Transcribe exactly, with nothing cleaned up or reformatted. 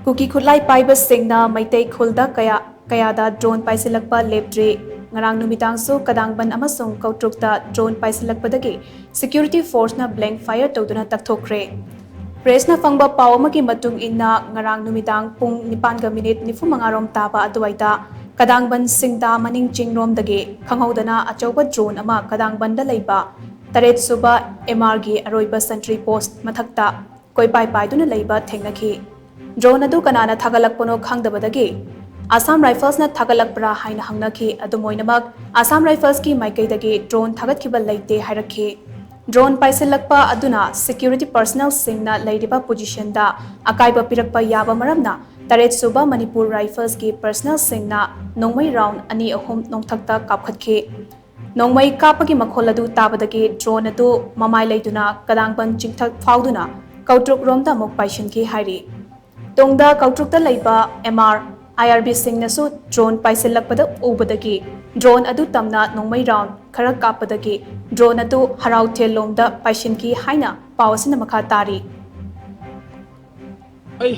ꯀꯨꯀꯤ ꯈꯨꯠꯂꯥꯏ ꯄꯥꯏꯕꯁꯤꯡꯅ ꯃꯩꯇꯩ ꯈꯨꯜꯗ ꯀꯌꯥ ꯀꯌꯥꯗ ꯗ꯭ꯔꯣꯟ ꯄꯥꯏꯁꯤꯜꯂꯛꯄ ꯂꯦꯞꯇ꯭ꯔꯤ꯫ ꯉꯔꯥꯡ ꯅꯨꯃꯤꯗꯥꯡꯁꯨ ꯀꯗꯥꯡꯕꯟ ꯑꯃꯁꯨꯡ ꯀꯧꯇ꯭ꯔꯨꯛꯇ ꯗ꯭ꯔꯣꯟ ꯄꯥꯏꯁꯤꯜꯂꯛꯄꯗꯒꯤ ꯁꯦꯀ꯭ꯌꯨꯔꯤꯇꯤ ꯐꯣꯔꯁꯅ ꯕ꯭ꯂꯦꯡ ꯐꯥꯌꯔ ꯇꯧꯗꯨꯅ ꯇꯛꯊꯣꯛꯈ꯭ꯔꯦ꯫ ꯄ꯭ꯔꯦꯁꯅ ꯐꯪꯕ ꯄꯥꯎ ꯑꯃꯒꯤ ꯃꯇꯨꯡ ꯏꯟꯅ, ꯉꯔꯥꯡ ꯅꯨꯃꯤꯗꯥꯡ ꯄꯨꯡ ꯅꯤꯄꯥꯟꯒ ꯃꯤꯅꯤꯠ ꯅꯤꯐꯨ ꯃꯉꯥ ꯔꯣꯝ ꯇꯥꯕ ꯑꯗꯨꯋꯥꯏꯗ ꯀꯗꯥꯡꯕꯟ ꯁꯤꯡꯗꯥ ꯃꯅꯤꯡ ꯆꯤꯡꯔꯣꯝꯗꯒꯤ ꯈꯪꯍꯧꯗꯅ ꯑꯆꯧꯕ ꯗ꯭ꯔꯣꯟ ꯑꯃ ꯀꯗꯥꯡꯕꯟꯗ ꯂꯩꯕ ꯇꯔꯦꯠ ꯁꯨꯕ ꯑꯦꯝ ꯑꯥꯔꯒꯤ ꯑꯔꯣꯏꯕ ꯁꯟꯇ꯭ꯔꯤ ꯄꯣꯁ ꯃꯊꯛꯇ ꯀꯣꯏꯄꯥꯏ ꯄꯥꯏꯗꯨꯅ ꯂꯩꯕ ꯊꯦꯡꯅꯈꯤ꯫ ꯗ꯭ꯔꯣꯟ ꯑꯗꯨ ꯀꯅꯥꯅ ꯊꯥꯒꯠꯂꯛꯄꯅꯣ ꯈꯪꯗꯕꯗꯒꯤ ꯑꯁꯥꯝ ꯔꯥꯏꯐꯜꯁꯅ ꯊꯥꯒꯠꯂꯛꯄ꯭ꯔꯥ ꯍꯥꯏꯅ ꯍꯪꯅꯈꯤ꯫ ꯑꯗꯨꯝ ꯑꯣꯏꯅꯃꯛ, ꯑꯁꯥꯝ ꯔꯥꯏꯐꯜꯁꯀꯤ ꯃꯥꯏꯀꯩꯗꯒꯤ ꯗ꯭ꯔꯣꯟ ꯊꯥꯒꯠꯈꯤꯕ ꯂꯩꯇꯦ ꯍꯥꯏꯔꯛꯈꯤ꯫ ꯗ꯭ꯔꯣꯟ ꯄꯥꯏꯁꯤꯜꯂꯛꯄ ꯑꯗꯨꯅ ꯁꯦꯀ꯭ꯌꯨꯔꯤꯇꯤ ꯄꯔꯁꯅꯦꯜꯁꯤꯡꯅ ꯂꯩꯔꯤꯕ ꯄꯣꯖꯤꯁꯟꯗ ꯑꯀꯥꯏꯕ ꯄꯤꯔꯛꯄ ꯌꯥꯕ ꯃꯔꯝꯅ, ꯇꯔꯦꯠ ꯁꯨꯕ ꯃꯅꯤꯄꯨꯔ ꯔꯥꯏꯐꯜꯁꯀꯤ ꯄꯔꯁꯅꯦꯜꯁꯤꯡꯅ ꯅꯣꯡꯃꯩ ꯔꯥꯎꯟ ꯑꯅꯤ ꯑꯍꯨꯝ ꯅꯣꯡꯊꯛꯇ ꯀꯥꯞꯈꯠꯈꯤ꯫ ꯅꯣꯡꯃꯩ ꯀꯥꯞꯄꯒꯤ ꯃꯈꯣꯜ ꯑꯗꯨ ꯇꯥꯕꯗꯒꯤ ꯗ꯭ꯔꯣꯟ ꯑꯗꯨ ꯃꯃꯥꯏ ꯂꯩꯗꯨꯅ ꯀꯗꯥꯡꯕꯟ ꯆꯤꯡꯊꯛ ꯐꯥꯎꯗꯨꯅ ꯀꯧꯇ꯭ꯔꯨꯛ ꯔꯣꯝꯗ ꯑꯃꯨꯛ ꯄꯥꯏꯁꯤꯟꯈꯤ ꯍꯥꯏꯔꯤ꯫ ꯇꯨꯡꯗ ꯀꯧꯇ꯭ꯔꯨꯛꯇ ꯂꯩꯕ ꯑꯦꯝ ꯑꯥꯔ, ꯑꯥꯏ ꯑꯥꯔ ꯕꯤꯁꯤꯡꯅꯁꯨ ꯗ꯭ꯔꯣꯟ ꯄꯥꯏꯁꯤꯜꯂꯛꯄꯗ ꯎꯕꯗꯒꯤ ꯗ꯭ꯔꯣꯟ ꯑꯗꯨ ꯇꯝꯅ ꯅꯣꯡꯃꯩ ꯔꯥꯎꯟ ꯈꯔ ꯀꯥꯞꯄꯗꯒꯤ ꯗ꯭ꯔꯣꯟ ꯑꯗꯨ ꯍꯔꯥꯎꯊꯦꯜ ꯂꯣꯝꯗ ꯄꯥꯏꯁꯤꯟꯈꯤ ꯍꯥꯏꯅ ꯄꯥꯎ ꯑꯁꯤꯅ ꯃꯈꯥ ꯇꯥꯔꯤ꯫ ꯑꯩ